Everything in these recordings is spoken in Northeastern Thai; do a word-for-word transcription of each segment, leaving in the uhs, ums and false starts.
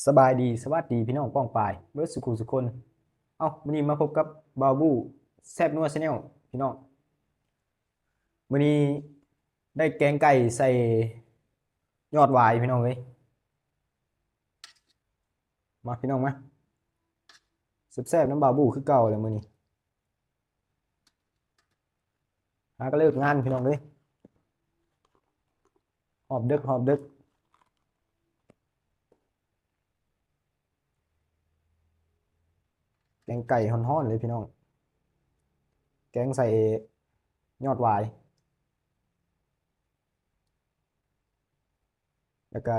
สบายดี สวัสดีพี่น้องป้องปายเบิดสุขุสุคน เอ้า มื้อนี้มาพบกับบ่าวบูแซ่บนัวแชนแนล พี่น้อง มื้อนี้ได้แกงไก่ใส่ยอดหวายพี่น้องเอ้ย มาพี่น้องมา แซ่บๆนำบ่าวบูคือเก่าแหละมื้อนี้ หากะเลิกงานพี่น้องเอ้ย ฮอดดึก ฮอดดึก แกงไก่ฮ้อนๆเลยพี่น้อง แกงใส่ยอดหวาย แล้วก็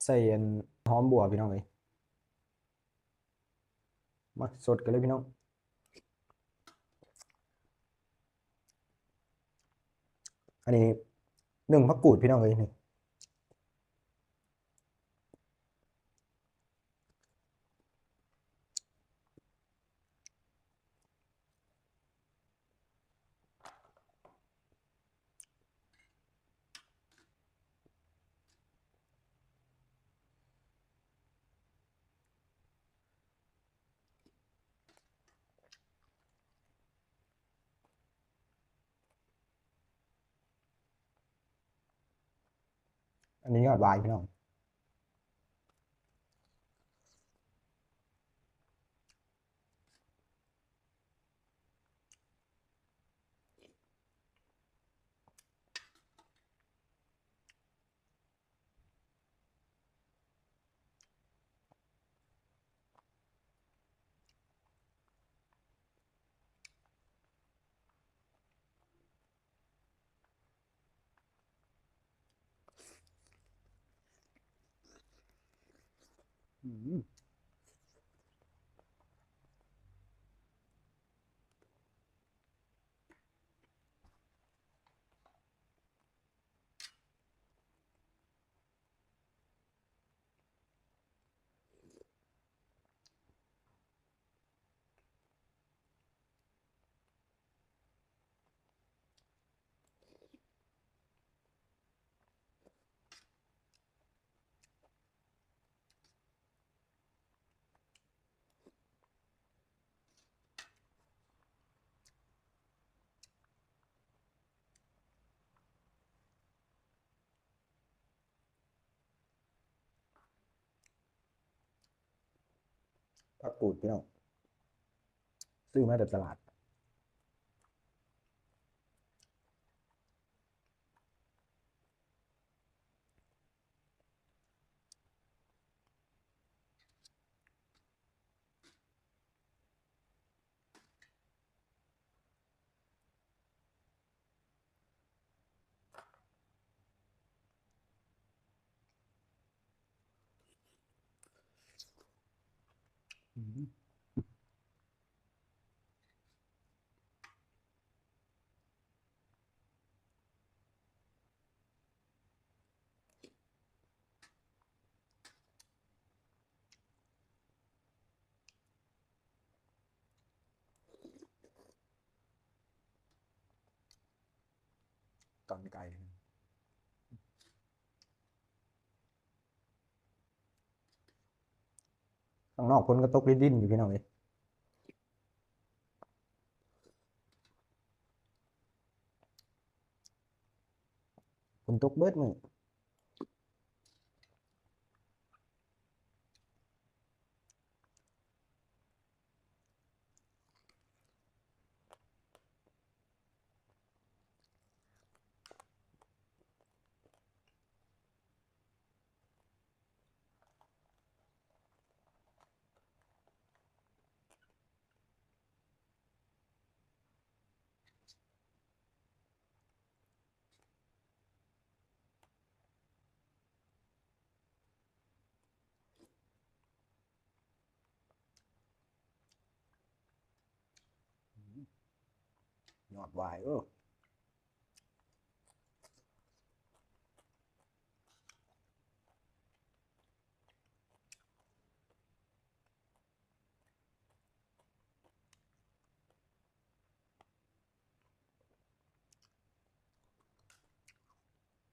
ใส่อันหอมบัวพี่น้องเอ้ย มาสดกันเลยพี่น้อง อันนี้หนึ่งผักกูดพี่น้องเอ้ยนี่ อันนี้ยอดหวายพี่น้อง อืม ผักกูดพี่น้อง ซื้อมาจากตลาด อืม กรรไกร ข้างนอกฝนก็ตกรินๆอยู่พี่น้องเอ้ย ฝนตกเบิดมื้อ ยอดหวาย เออ อืม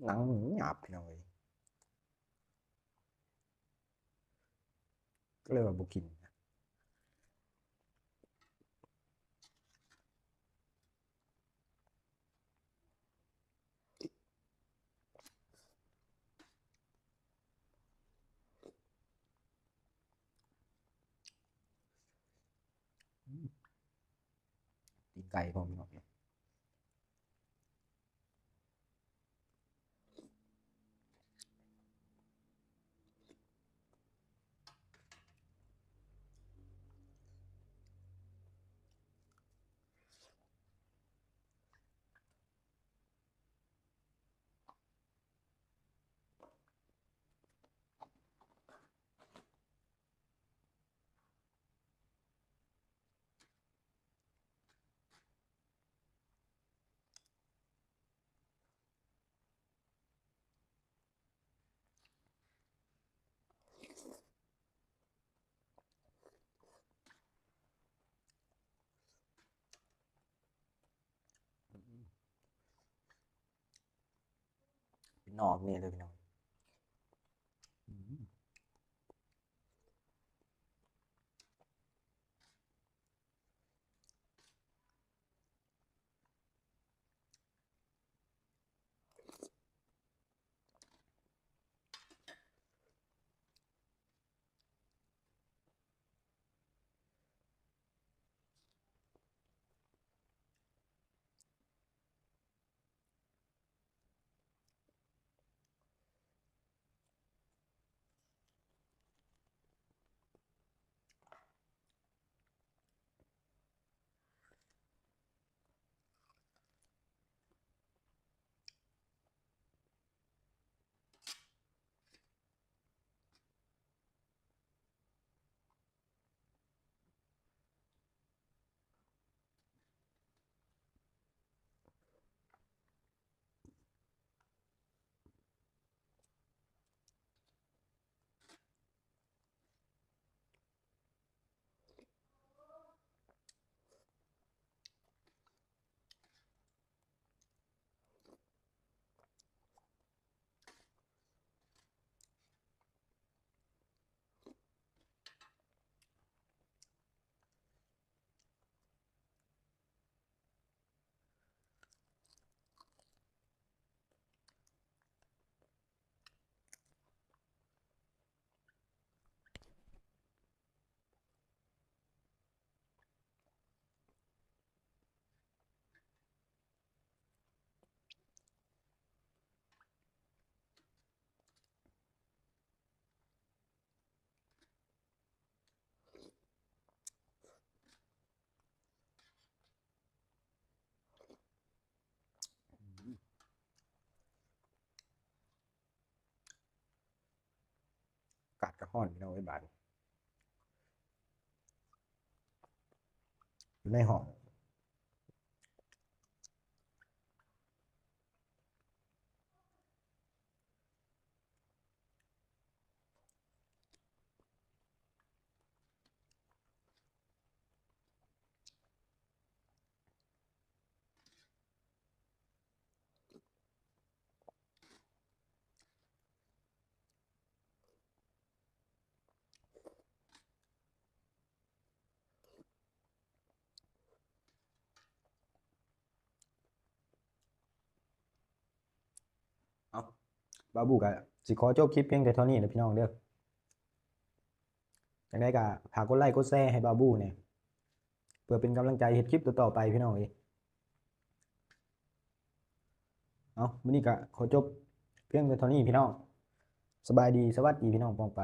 หนังมันหยาบพี่น้องเอ้ย ก็เลยว่าบ่กิน ตีนไก่พร้อมเนาะ เป็นนอกนี่เลยพี่น้อง อืม อากาศก็ร้อนพี่น้องเอ้ย บาดนี้ อยู่ในห้องเอา บ่าวบูก็สิขอจบคลิปเพียงแต่เท่านี้นะพี่น้องเด้อ จั่งใดก็ฝากกดไลค์กดแชร์ให้บ่าวบูเนี่ย เพื่อเป็นกำลังใจเฮ็ดคลิปต่อๆไปพี่น้องเอ้ย เอา มื้อนี้ก็ขอจบเพียงแต่เท่านี้พี่น้อง สบายดี สวัสดีพี่น้องป้องไป